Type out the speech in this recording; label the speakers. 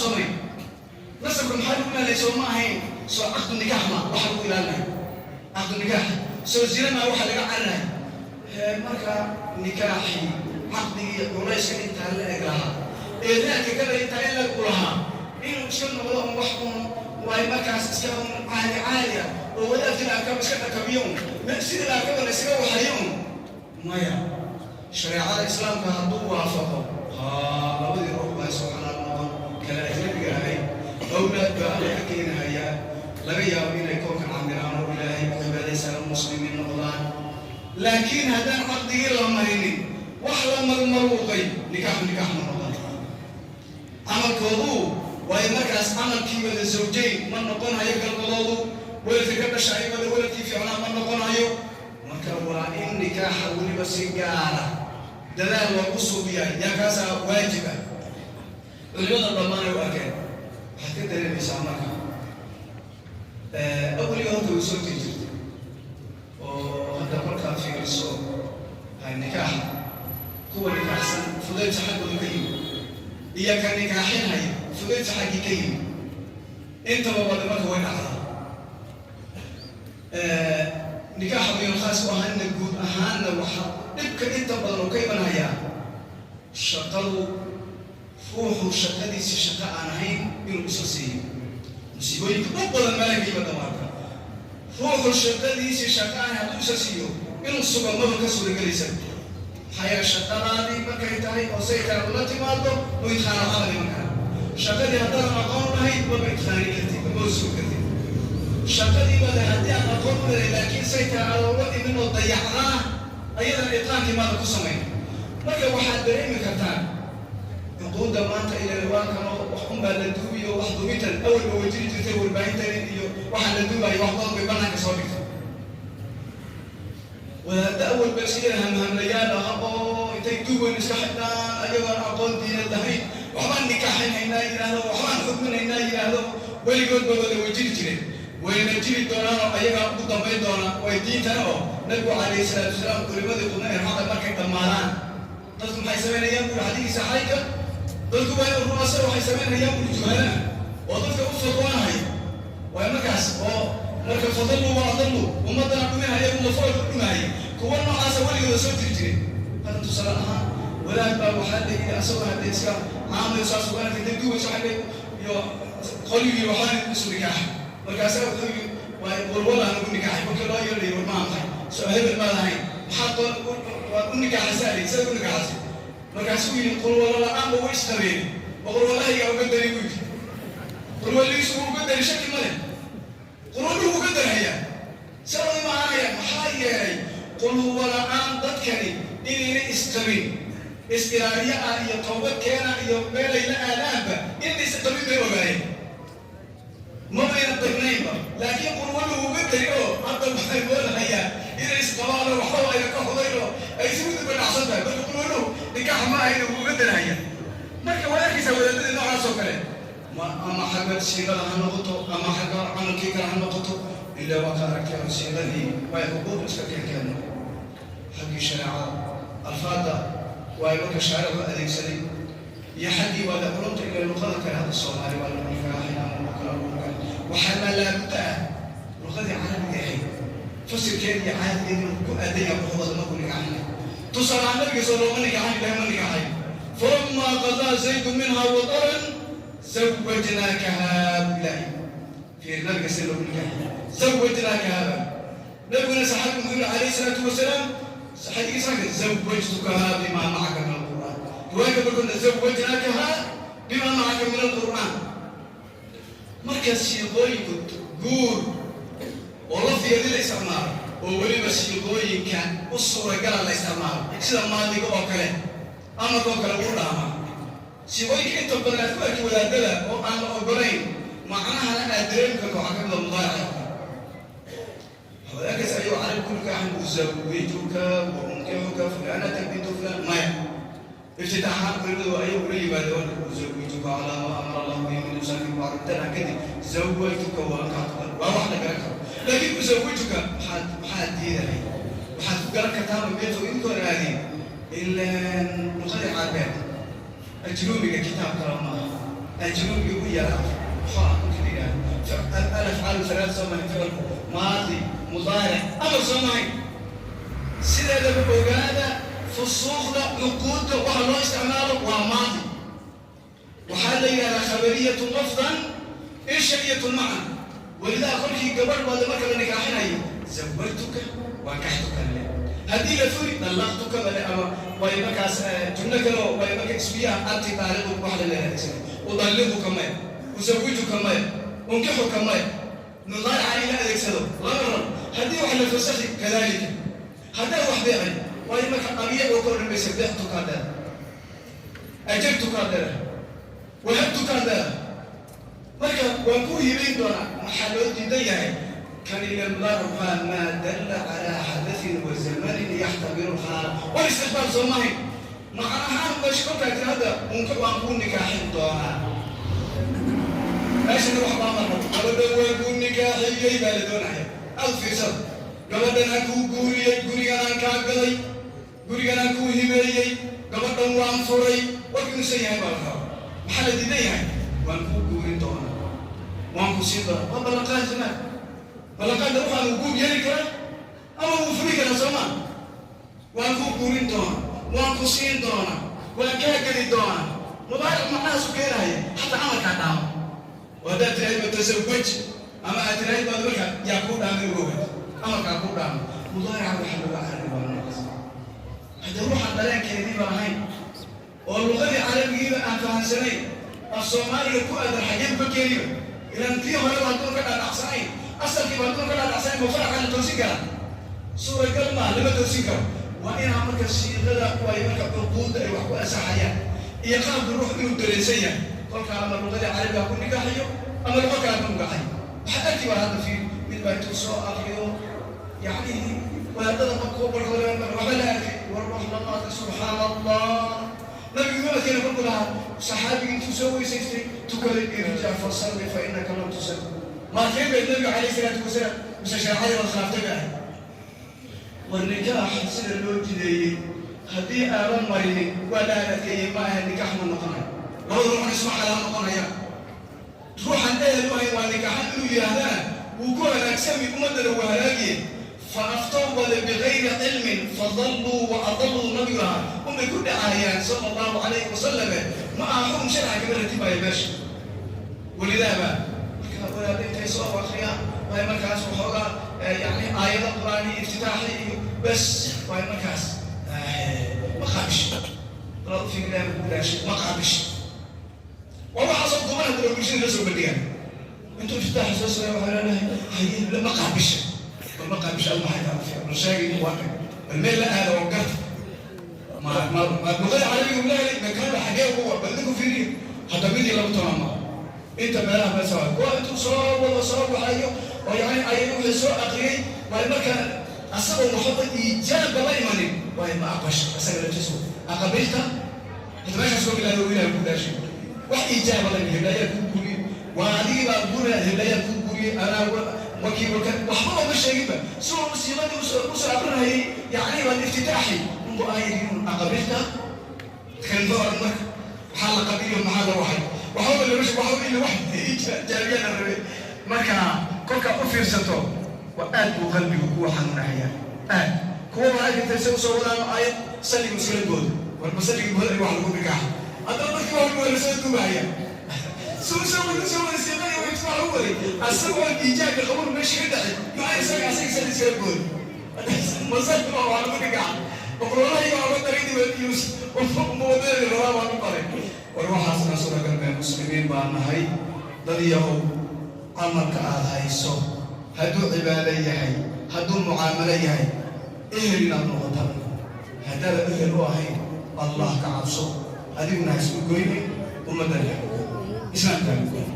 Speaker 1: samayn. Nasabka maxaa lagu ilaalaya? Soo ma ahayn soo caqdu nikaax ma waxa lagu ilaalinaya? Caqdu nikaax soo zina maa waxa laga carinaya? Marka nikaaxii, caqdigii culayska intaa la eg lahaa ee raadka kale intaa in lag u lahaa, inuu iska noqdo un wax un waay markaas iska un caadi caadi ah oo wadaadkii arkaba iska dhakabiyo un, sidii la arkaba la iskaga waxayo un, maya. Shareecada Islaamka hadduu waafaqo, haa, labadii ruux baa soo xalaal noqon, kala ajnabiga ahayd. Awlaad baa Alla ka keenahayaa, laga yaabo inay koonka camiraan oo Ilaahay ku cibaadaysaan, muslimiin noqdaan. Laakiin haddaan caqdigii la marinin, wax la malmaluuqay, nikaaxu nikaax ma noqon. Camalkoodu waayo markaas camalkii wada zawjayn ma noqonayo, galmadoodu weladka ka dhashay wada weladkii fiicnaa ma noqonayo. Marka waa in nikaaxa weliba si gaara dadaal loogu suubiyaa, yaa kaasaa waajib ah. Culimada dhammaanay u arkeen. Waxaad ka dareemaysaa marka awaliga horta way soo jiri jirtay oo hadda kolkaad fiiriso nikaaxa, kuwa nikaaxsan fudaydsa xaggooda ka yimi iyo ka nikaaxinhaya fudaydsa xaggii ka yimi, intaba wada marka way dhacdaa. Nikaaxa baynu khaas u ahaanna, guud ahaanna waxaa dhibka inta badan oo ka imanhayaa shaqadu, ruuxu shaqadiisi shaqo aan ahayn inuu isa siiyo. Musiibooyinka u badan meela ka yimaada maarka ruuxu shaqadiisii shaqa aan hadduu isa siiyo, inuu sugo maba ka suuragelaysa. Maxaa yeele, shaqadaadii markay tahay oo say tahay ula timaado, oo itqaano camal iman kara. Shaqadii haddaadan aqoon lahayn, maba itqaani kartid, maba sugi kartid. Shaqadii bada haddii aad aqoon u leedahay, laakiin say tahay aad uga imin oo dayacdaa, ayadan itqaankii maada ku samayn. Marka waxaad dareemi kartaa cuquudda maanta ila waankanoo wax unbaa la duubiyo. Wax duubintan awalba way jiri jirtay, warbaahintan iyo waxaa la duubayo wax badan bay banaanka soo dhigtay. Wadaadda awalba iska yar hamhamlayaal aha oo intay duuban iska xidhaan, ayagoon aqoon diinad lahayn, waxbaan nikaaxinhaynaa yidhaahdo, waxbaan xukminaynaa yidhaahdo, weligoodba wada way jiri jireen, wayna jiri doonaan oo ayagaa ugu dambayn doona. Way diintana oo Nabigu calayhi salaatu wasalaam culimadii qudna ee racda markay dhammaadaan, dadku maxay samaynayaan buri xadigiisa xayka? Dadku waa in ru'asa waxay samaynayaan buri juhalana oo dadka u fatwaanaya waay markaas oo marka fadallu wa adallu, ummaddana dhuminaya, lafooda u dhumahaya. Kuwa noocaasa weligooda soo jiri jiray. Hadda tusaale ahaan wadaad baa waxaa la yidhi asagoo hadda iska caamayo saas uga arkay duubayso xagga iyo qoligii waxaan isu nikaax. Markaasaa wuxuu yidhi, waay walwalaan ugu nikaaxay. Kolkii loo yeedhay, war maa maxay soo hebel maad ahayn, maxaad waad u nikaaxaysaa li isaga u nikaaxasay? Markaasuu yidhi, qulwalo la-aanba way isqabeen oo qulwalahaygaa uga dari buu yidhi. Qulwalihiisu wuu uga dari, shaki ma leh, qulwaluhu uga darhayaa sabab imaanaya. Maxaa yeelay, qulhuwa la-aan dadkani inayna isqabin, is-ilaaliyo ah iyo toobad keena iyo meelay la aadaanba inayna isqabin bay ogaayeen, mabayna dagnaynba. Laakiin qulwaluhu uga dari oo hadda waxay moodahayaan inay isqabaan oo waxba ayna ka hudayn oo ay isugu daba dhacsan tahay. Marka qulwaluhu nikaax ma ahayna, wuu uga darhaya. Marka waa arkaysaa wadaadadii noocaas oo kale, ama xagga siiqada ha noqoto ama xagga camalkii kale ha noqoto. Ilaa waa ka aragtay oo siiqadii way xuquuq iska keenkeeno xaggii shareecada alfaada waay marka shaaricu adeegsaday iyo xaggii waada culumta ila luqada kale. Hadda Soomaali waa lagu nikaaxay ama luqa kale lagu nikaaxay, waxaa laabudda ah luqadii carabiga ahayd fasirkeed iyo caadigeed inuu ku aadan yahay ruuxdooda markuu nikaaxinay. Tusaalahaan Nabiga soo looma nikaaxin? Ilahay ma nikaaxay? "Falamaa qadaa Zaydu minha wataran zawajnaakahaa," bu Ilaahay. Fiir Nabiga sida loogu nikaaxay, zawajnaakahaa. Nabiguna saxaabi muxuu yihi calayhi salaatu wasalaam xadiiskiisa marka, "Zawajtukahaa bimaa macaka min alqur'aan." Riwaayadka barkoodna, "Zawajnaakahaa bimaa macaka min alqur'aan." Marka siiqooyinku guur oo lafdigeedii la isticmaalo oo weliba siiqooyinka u suuragala la isticmaalo, sida maadiga oo kale, amarka oo kale uu dhaamaa. Siiqooyinka inta badan aad ku arki wadaadada oo aan la ogolayn, macnahana aad dareemi karto, waxaa ka mid a mudaarica oo kale. Waxaad arkaysa ayagoo carab ku nikaaxan, "Uzawijuka wa unkixuka fulanata bintu fulan." Maya, iftitaaxaan culimadu ayagu la yimaadeen, "Uzawijuka calaa maa amara Allahu bihi min imsaakin bimacruuf." Kadib "zawajtuka wa ankaxtuka" waa wax la garan karo. Laakiin "uzawijuka" maxaad diidahay? Waxaad ku garan kartaaba meel fog idinkoon aadin, ilaan luqadii carbeed ajruumiga kitaab kale maaha. Ajruumiga u yaala muxuu ah marka la yidhahdo alafcaalu salaad soo mahay, ficilku maadi, mudaaric, amar soo mahay. Sideedaba ogaada, fusuuqda cuquudda waxa loo isticmaalo waa maadi. Waxaa la yidhahdaa khabariyatu lafdan, insha'iyatu macna. Walidaa kolkii gabadh baada marka la nikaaxinayo, zawajtuka, wankaxtuka le. Haddii la furi, dallaqtuka bale, ama way markaas jumlo kale oo way marka ismiyaha anti taaliqu wax la leeyahay. Udalliquka maya, usawijuka maya, unkixuka maya. Mudaarica in la adeegsado lama rabo. Haddii wax la fasakhi, kadalika. Haddaa wax beecay, waayo marka abiic oo ka odhan maysa, beectukaa leedahay, ajartukaa leedahay, wahabtukaa leedahay. Marka waan ku hibayn doonaa, maxaa loo diidan yahay? Kan ila mudaaric waa maa dalla calaa xadathin wa zamanin yaxtamilu lxaala walistiqbaal, soo mahayn? Macna ahaan meesha kolkaa tiri hadda unka waan kuu nikaaxin doonaa, meeshana wax baa marra. Gabadhan waan kuu nikaaxiyey baa la doonaya. Aad fiirsada, gabadhan aan kuu guuriyey, gurigan aan kaa gaday, gurigan aan kuu hibeeyey, gabadhan waan furay, warku inuusan yahay baa la rabaa. Maxaa la diidan yahay? Waan kuu guurin doonaa, waan ku siin doonaa, waa ballanqaad jamaa. Ballanqaadna waxaan uu guur yeeli karaa ama wuu furi karaa, soo maa? Waan kuu guurin doonaa, waan ku siin doonaa, waan kaa geli doonaa. Mudaaric macnahaasu keenaya, xataa amarkaa dhaamo. Oo haddaad tirahayd ba tasawaj ama aad tirahayd baad marka yaa kuu dhaamay, ogowad amarkaa kuu dhaamo. Mudaarica waxa looga carari waa noocaas. Hadda ruuxan dareenkeediiba ahayn oo luqadii carabigiiba aan fahansanayn, af Soomaaliga ku aadan xaggee ka keeniba? Ilaan tii horeba hadduun ka dhaadhacsanayn, asalkiiba hadduun ka dhaadhacsanayn, ma faraca la toosin karaa? Suuragal maa, lama toosin karo. Waa inaa marka siiqada ay marka cuquudda ay wax ku asaxayaan iyo qaabka ruux inuu dareensan yahay kolkaa, ama luqadii carabiga ku nikaaxiyo ama luqo kale ku nikaaxayo. Waxaad arki baa hadda fiir, mid baa intuu soo akriyo, yacni wadaadada markuu barkooda waxba la arkay, war wax lama arkay. Subxaana Allah, nabigu ma adkayna kolku lahaa saxaabigii intuu soo weysaystay tukaday, irjic fasalli fa innaka lam tusalli. Maadkeen bayd nabiga calayhi salaatu wasalaam, mise shareecadii baad khilaaftay bay ahayd. War nikaax sida loo jideeyey haddii aadan marinin, waa la adkeeyey, ma aha nikaax ma noqonayo. Labada ruuxna isma xalaal noqonayaan. Ruuxan ehel u ahayn waa nikaaxan inuu yidhaahdana wuu ku halaagsami, ummaddana wuu halaagiye. Fa aftawbada bigayri cilmin fadalluu wa adalluu, nabigu lahaa unbay ku dhacayaan sala allahu calayhi wasalame. Ma aha xukun sharca kama ratibaayo meesha. Walidaaba marka wadaadda intay soo akriyaan waay markaas waxoogaa yani aayado qur-aani iftitaaxi iyo bes waay markaas ma qaabish walaad u fiir ku daashay, ma qaabish. Waa waxaasoo duman haddana bulshada la soo bandhigaan. Intuu iftitaaxa soo sameeya waxaa leedahay haye, ma qaabisha, bal ma qaabisha ad maxay tahay? Bal sheegay waa kan, bal meel la aada oo garta ma ma ma luqada carabiga ulahelay makaaba xagee ugu wa. Bal ninku fiiriyo hadda mid iyo laba toban ma inta meelaha meesa kuwa intuu soo wado soo baxayo oo yani ay wuxuu soo aqriyey waay marka asagoo waxba iijaabba la imanin, waay ma aqbasha asaga laftiisu aqabilta hada meeshaas soo bilaabay. Wiilaa ku daashay wax iijaaba la heblayaa kuu guriyey, waa adigii baa gura, heblayaa kuu guriyey, anaa wakiil waka waxba ooma sheeginba. Sidoo siiqadii usoo aqrinayay, yacni baad iftitaaxi unbu aayadii aqabilta kan marka maxaa la qabiliyo, maxaa la waxay, waxba lama sheeg, waxba ila wax jaabiya la rabay. Marka kolkaa u fiirsato, waa aad buu qalbigu kuwa xanuunahaya. Aad kuwa waa arkintay se usoo wadaan aayad salligu iskala goodo. War ma salliga gooda wax lagu nikaaxa? Haddana dadkii waa lagu soo duubahaya, suu soo wada soo wada siiqadii waa intuu lagu waday asagoo iijaabka qabuul meesha ka dhacay. Maxaa isaga salli iskala goodo? Masalli waa wax lagu nikaaxa? Boqololahi waa uga daray wadadii rabaa baan u qaray. War waxaasna suuragal mee? Muslimiin baan nahay. Dad yahow, camalka aada hayso hadduu cibaado yahay, hadduu mucaamalo yahay, ehel inaad noqotaa. Haddaada ehel u ahayn, Allah ka cabso. Adiguna ha isku goynin, ummaddana ha ku goyn, islaamka ha ku goyn.